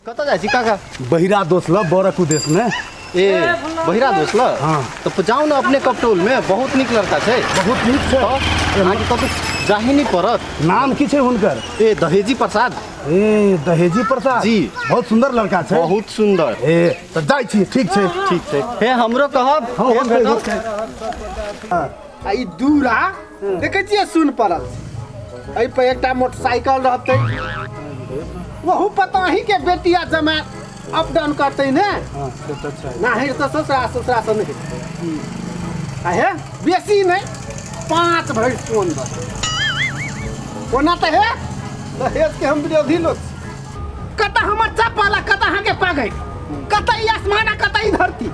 कतऽ जाइ छी काका? बहिरा दोस्त ल बरक उद्देश्य में। ए बहिरा दोस्त ल? हाँ। तऽ जाउ ने अपने कपटोल में, बहुत नीक लड़का छै। बहुत नीक छै। तऽ अहाँके कतौ जाही नहि पड़त। नाम की छै हुनकर? ए दहेजी प्रसाद। ए दहेजी प्रसाद जी। बहुत सुंदर लड़का छै। बहुत सुंदर। ए तऽ जाइ छी, ठीक छै। ठीक छै, हे हमरो कहब। हाँ, हे होतै, भेटब। होतै। आ ई दूरा देखै छियै सुन पड़ल छै, एहि पर एकटा मोटरसाइकिल रहतै, ओहू पर तऽ अहींके बेटी आ जमाय अप डाउन करतै ने। हाँ, से तऽ छै। नाहिर तऽ ससुरा, ससुरा से नहि आ हे बेसी नहि, 5 भरि सोन दऽ। ओना तऽ हे दहेजके हम विरोधी लोक छी। कतऽ हमर चप्पल आ कतऽ अहाँके पगड़, कतऽ ई आसमान आ कतऽ ई धरती।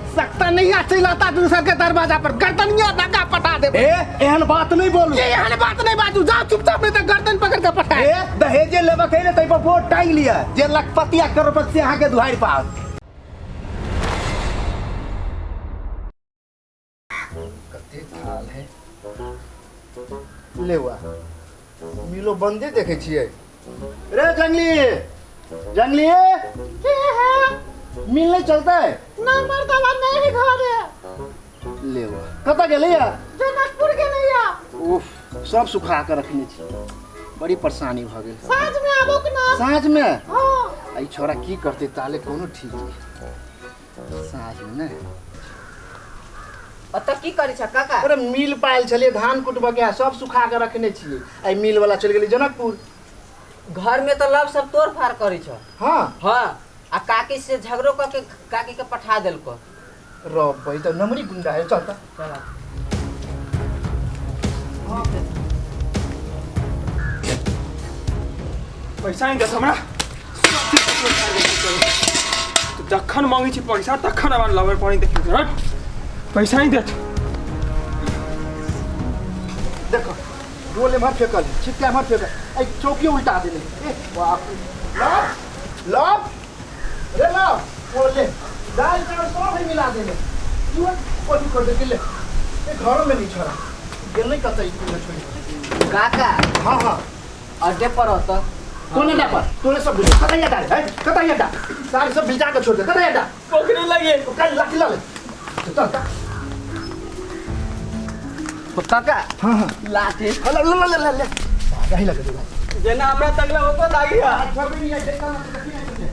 सकता नहीं आ चलि आता दूसर के दरवाजा पर गर्दनिया धक्का पटा दे। ए एहन बात नहीं बोलू। ये एहन बात नहीं बाजू, जाओ चुपचाप, नहीं तो गर्दन पकड़ के पटा। ए दहेजे लेबक है ने तै पर बोर्ड टांग लिया जे लखपति आ करोड़पति से अहाँके दुहारि पाओत। कते थाल है लेवा मिलो बंदे देखे छियै रे जंगली, जंगली के है? मिल नहीं चलता है ना मर्दावा नहीं है घरे। लेवा कतऽ गेलै या? जनकपुर गेलै या। उफ, सब सुखा के रखने छी, बड़ी परेशानी भऽ गेल। साँझ में आबो कि ना? साँझ में? हाँ। आ ई छोरा की करतै ताले कोनो ठीक नहीं। साँझ में ने ओतऽ की करै छ काका? अरे मिल पायल छलियै धान कुटबऽ के, सब सुखा के रखने छियै। आइ मिल वाला चलि गेलै जनकपुर। घर में तऽ लव सब तोड़ फाड़ करै छ। हाँ। हाँ, आ काकी से झगड़ो कऽ के काकी के पठा देलको। रब्बा, ई तऽ नमरी गुंडा है। चल तऽ। चल। पैसा नहीं देत हमरा। जखन मांगै छी पैसा तखन हमरा लवर पानी देखियौ। हट, पैसा नहीं देत। देखो डोल एम्हर फेकल है, छिट्टा एम्हर फेकल, एहि चौकी उल्टा देने। ए बाप रे, लव लव रे लव, ओ ले दाल चावल सब है मिला देने। तू कोठी कर दे ले। ए घरों में नहीं छोड़ा गेल नहीं कतई तू छोड़ी। काका। हाँ हाँ। अड्डे पर होता। कोन अड्डा पर? तोरे सब बुझे। कतई अड्डा रे? कतई अड्डा? सारी सब भिजा के छोड़ दे। कतई अड्डा? पोखरी लगे। कल लाठी ला ले। चल चल। काका। हाँ हाँ। लाठी। ला ला ला ला ले। यही लगे दे भाई। जेना हमरा तगला होतो लागी है। छोड़ भी नहीं आई, देखा ना, देखी नहीं तुझे।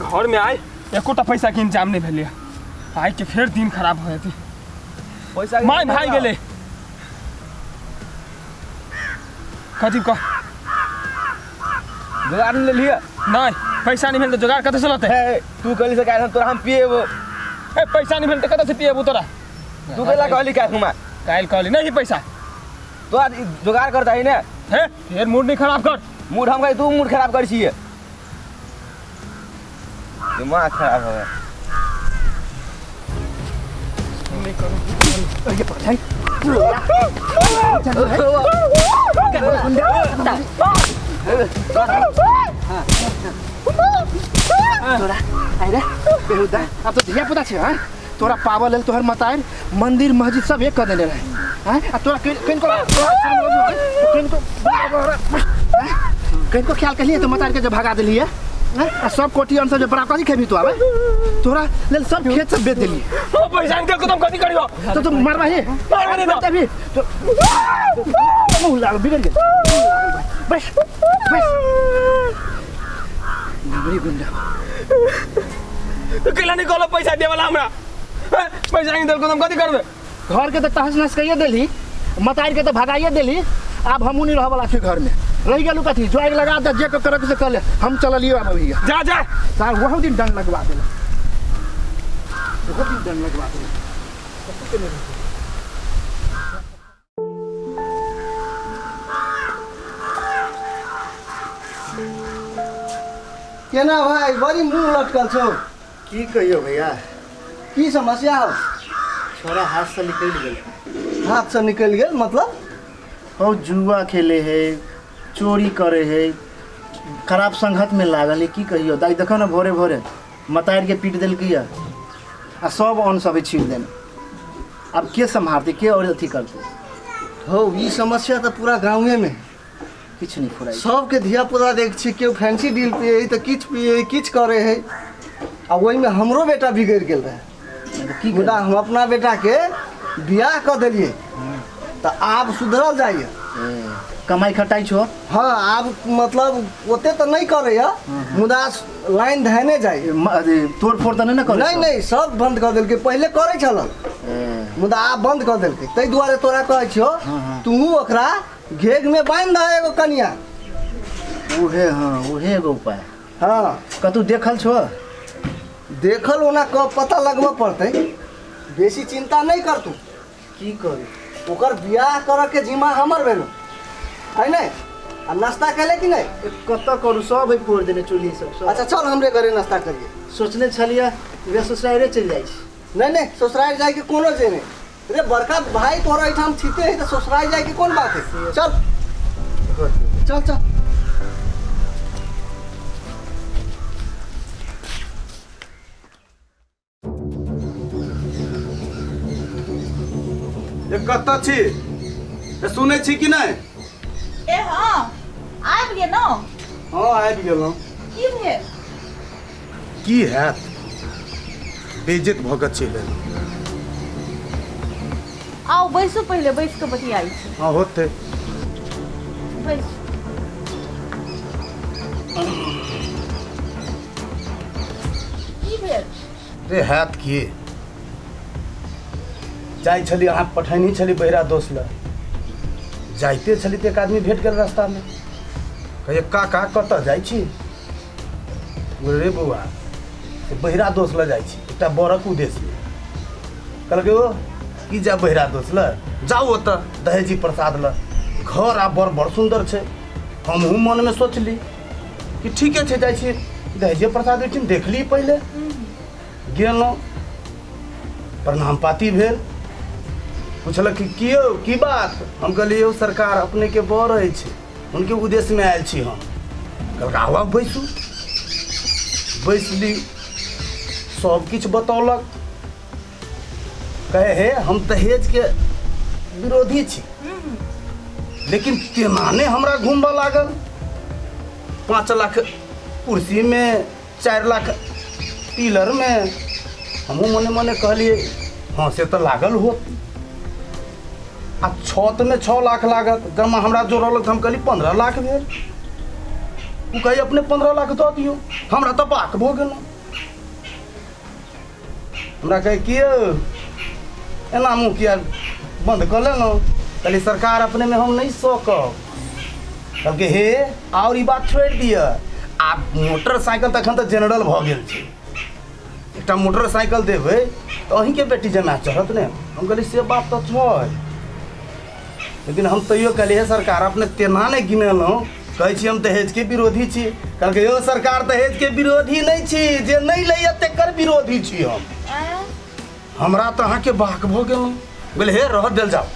घर में आए एकोटा पैसा के इंतजाम नहीं भेलै। आइ के फेर दिन खराब हो जेतै। पैसा के my भाई गेलै। कथी कह? जोगाड़ नहीं लेलियै? नहीं, पैसा नहीं भेल तऽ जोगाड़ कतऽ से लतै? हे, तू कहली से काल्हि हम तोरा हम पिएबो। ए पैसा नहीं भेल तऽ कतऽ से पिएबो तोरा? तू कैला कहली काल्हि हमरा? काल्हि कहली नहीं पैसा। तोरा जोगाड़ कर दही ने। हे, फेर मूड नहीं खराब कर। मूड हम कही तू मूड खराब कर छियै। दिमाग खराब हो गया। नहीं करो। ये पकड़ है। तोरा आइ रे बेहुदा, अब तो धिया पुता छै। हाँ तोरा पावल लेल तोहर मतार मंदिर मस्जिद सब एक कर देने रहे। हाँ आ तोरा किन को किन को ख्याल कलिए तो मतार के जो भगा देलिए। हाँ आ सब कोठी अन सब जो बड़ा कथी खेबी तू आबे? तोरा लेल सब खेत सब बेच देलिए। ओ पैसा निकाल के तुम कथी करियो? तो तुम मारबा ही। मारबा नहीं तो। अभी तो मुंह लाल बिगड़ गेल। बस बस नमरी गुंडा। तो कैला नहीं कहलो पैसा दे वाला हमरा? पैसा नहीं देलको तुम कथी करबे? घर के तो तहस नहस कहिए देली, मतार के तो भगाइए देली। अब हमहू नहीं रह वाला छी घर में। रह गेलू कथी? ज्वाइंग लगा दे, जे करे से कर ले, हम चललियो अब भैया। जा जा। सार वह दिन डंड लगवा देला, वह दिन डंड लगवा देला। केना भाई बड़ी मुंह लटकल छौ। की कहियो भैया? की समस्या हो? छोरा हाथ से निकल गेल। हाथ से निकल गेल मतलब? हो जुआ खेले है, चोरी करे है, खराब संगत में लागल है। की कहियो दाई, देखो ना भोरे भोरे मतार के पीट देलकै आ सब अन्न सब छीन देने। अब के सम्हारते, के और अथी करते? हो ई समस्या तो पूरा गाँवे में। किछु नहि फुराइ। सबके धिया पुता देख छी केओ फैंसी डील पिए है तऽ किछु पिए है, किछु करे है, आ ओहिमे हमरो बेटा बिगड़ि गेल रहै। की मुदा हम अपना बेटाके बियाह कऽ देलियै तऽ आब सुधरल जाइए। कमाइ खटाइ छो? हाँ, आब मतलब ओते तऽ नहि करैए, मुदा लाइन धयने जाइए। तोड़ फोड़ तऽ नहि ने करै? नहि नहि, सब बंद कऽ देलकै। पहिले करै छल मुदा आब बंद कऽ देलकै। ताहि दुआरे तोरा कहै छियौ, तू ओकरा घेघमे बान्हि दह एगो कनिया। उहे, हाँ उहे एगो उपाय। हाँ। कतहु देखल छो? देखल ओना कऽ पता लगबऽ पड़तै। बेसी चिंता नहि कर तू। की करू? ओकर बियाह करऽ के जिम्मा हमर भेलो है नहि? आ नाश्ता केले कि नहि? कतऽ करू, सब है फोड़ देने चूल्ही सब। अच्छा चल हमरे घरे नाश्ता करिए। सोचने छलियै वे ससुरारे चलि जाइ छी। नहि नहि, ससुरारि जाइके कोनो जे नहि रे, बड़का भाई तोरा एहिठाम छिते है तऽ ससुरारि जाइके कोन बात है। चल चल चल। ये कतऽ छी? ये सुनै छी कि नहि? ए हाँ, आबि गेलहुँ। हाँ आबि गेलहुँ। की भेल? की हैत, बेइज्जत भऽ कऽ चलि एलहुँ। आउ बैसू, पहिले बैस कऽ बतियाइ छी। हाँ होतै। बैसू। की भेल रे? हैत की, जाइ छली अहाँ पठैनी छली बहिरा दोस्त लग, जाइते छली तऽ एक आदमी भेट गेल रास्तामे। कहिए काका कतऽ जाइ छी? रे बौआ से बहिरा दोस्त लग जाइ छी एकटा बरक उद्देश्यमे। कहलकै ओ की जाय बहिरा दोस्त लग, जाउ ओतऽ दहेजी प्रसाद लग, घर आ बड़ बड़ सुन्दर छै। हमहूँ मनमे सोचली कि ठीके छै, जाइ छी दहेजे प्रसाद ओहिठाम देखली। पहिले गेलहुँ, प्रणाम पाती भेल, पुछलक कि की यौ की बात? हम कहलियै यौ सरकार अपनेके बर अछि, हुनके उद्देश्यमे आयल छी हम। कहलक आउ आउ बैसू। बैसली, सब किछु बतौलक। कहे हे हम दहेजके विरोधी छी, लेकिन तेना नहि हमरा घुमबऽ लागल। 5 लाख कुर्सीमे, 4 लाख पिलरमे। हमहूँ मने मने कहलियै हाँ से तऽ लागल होत, आ छतमे 6 लाख लागत। जमा हमरा जोड़लक तऽ हम कहली 15 लाख भेल। ओ कहै अपने 15 लाख दऽ दियौ। हमरा तऽ बाक भऽ गेलहुँ। हमरा कहै कि यौ एना मुँह किया बंद कऽ लेलहुँ? कहली सरकार अपनेमे हम नहि सकब। कहलकै हे आओर ई बात छोड़ि दिअ, आ मोटरसाइकिल तऽ एखन तऽ जनरल भऽ गेल छै, एकटा मोटरसाइकिल देबै तऽ अहीँके बेटी जमा चढ़त ने। हम कहली से बात तऽ छै, लेकिन हम तैयो कहलियै हे सरकार अपने तेना नहि गिनेलहुँ, कहै छी हम दहेजके विरोधी छी। कहलकै यौ सरकार दहेजके विरोधी नहि छी, जे नहि लैए तेकर विरोधी छी हम। हमरा तऽ अहाँके बाक भऽ गेलहुँ। बोले हे रह देल जाओ,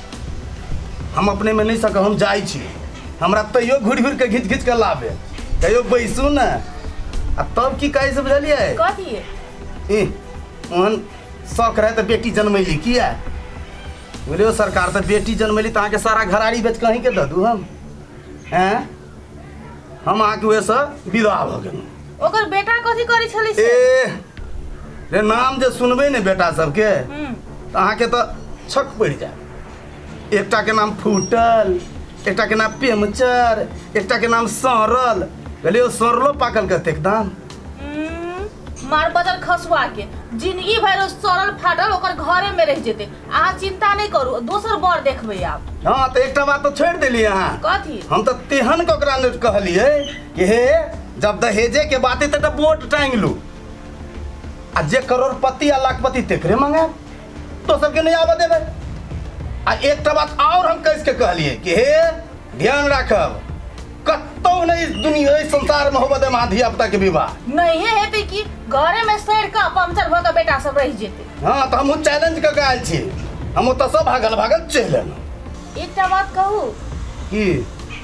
हम अपनेमे नहि सकब, हम जाइ छी। हमरा तैयो घुरि घुरि के घीच घीच के लाबे, कहियो बैसू ने। आ तब की कहै से बुझलियै? कथी? ई ओहन शौक रहै तऽ बेटी जनमैली किया? बोलियो सरकार तऽ बेटी जनमैली तऽ अहाँके सारा घराड़ी बेच कऽ अहीँके दऽ दू हम। आँय हम अहाँके ओहिसँ विदा भऽ गेलहुँ। ओकर बेटा कथी करै छलै से? ए रे नाम जे सुनबै ने बेटा सबके तऽ अहाँके तऽ छक पड़ि जायत। एकटा के नाम फूटल, एकटा के नाम पेमचर, एकटा के नाम सड़ल। कहलियै सड़लो पाकल कतेक दाम? मार बजल खसुआ के जिंदगी भरि ओ सड़ल फाटल ओकर घरे में रह जेते। अहाँ चिंता नहीं करू, दोसर बर देखबै आब। हाँ तऽ एकटा बात तऽ छोड़ि देलियै अहाँ। कथी? हम तऽ तेहन के ओकरा ने कहलियै कि हे जब दहेजे के बात है तऽ बोट टांगि लू, आ जे करोड़पति आ लाखपति तेकरे मंगायब, दोसर के नहीं आबऽ देबै। आ एकटा बात और हम कस के कहलियै कि हे ध्यान राखब, कतौ नहीं दुनिया इस संसार में होबऽ देब अहाँ धिया पुता के विवाह। नहीं हेतै कि घरे में सड़ि कऽ पंचर भऽ कऽ बेटा सब रहि जेतै। हाँ तऽ हमहूँ चैलेंज कऽ के आयल छी, हम ओतऽ सँ भागल भागल चलि एलहुँ। एकटा बात कहू? की?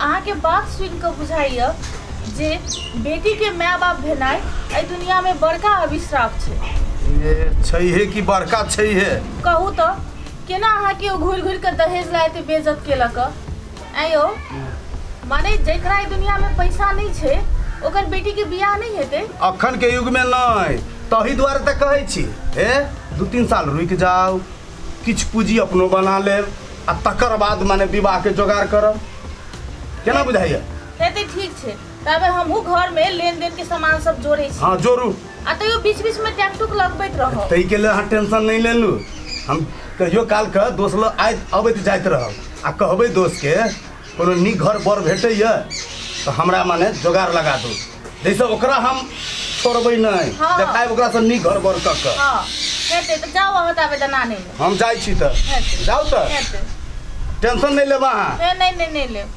अहाँके बात सुनि कऽ बुझाइए जे बेटी के माय बाप भेनाइ एहि दुनिया में बड़का अभिश्राप छै। ए छैहे कि बड़का छैहे। कहू तऽ केना अहाँके ओ घुरि घुरि कऽ दहेज ला एते बेइज्जत केलक? आँय यौ माने जेकरा ई दुनिया में पैसा नहीं छै ओकर बेटी के बियाह नहीं हेतै। अखन के युग में नहीं, तही दुआरे तऽ कहै छी हे 2-3 साल रुकि जाउ, किछु पूँजी अपनो बना लेब आ तकर बाद माने विवाह के जोगाड़ करब। केना बुझाइया? हेतै ठीक छै, तबे हमहूँ घर में लेन देन के सामान सब जोड़ै छी। हाँ जोड़ू। आ तैयो बीच बीच में टैंक टूक लगबैत रहब। ताहि के लेल अहाँ टेंशन नहीं लेलू, हम कहियो काल के दोस्त लग आइत अबैत जाइत रहब आ कहबै दोस्त के कोनो नीक घर बर भेटैया तऽ हमरा माने जोगाड़ लगा दू, जैसे ओकरा हम छोड़बै नहीं। हाँ। देखायब ओकरा से नीक घर बर कऽ के। हाँ हेतै तऽ जाउ अहाँ ताबे तऽ नानी। हम जाइ छी तऽ। हेतै। जाउ तऽ। हेतै। टेंशन नहीं लेब अहाँ। ए, नहीं नहीं नहीं लेब।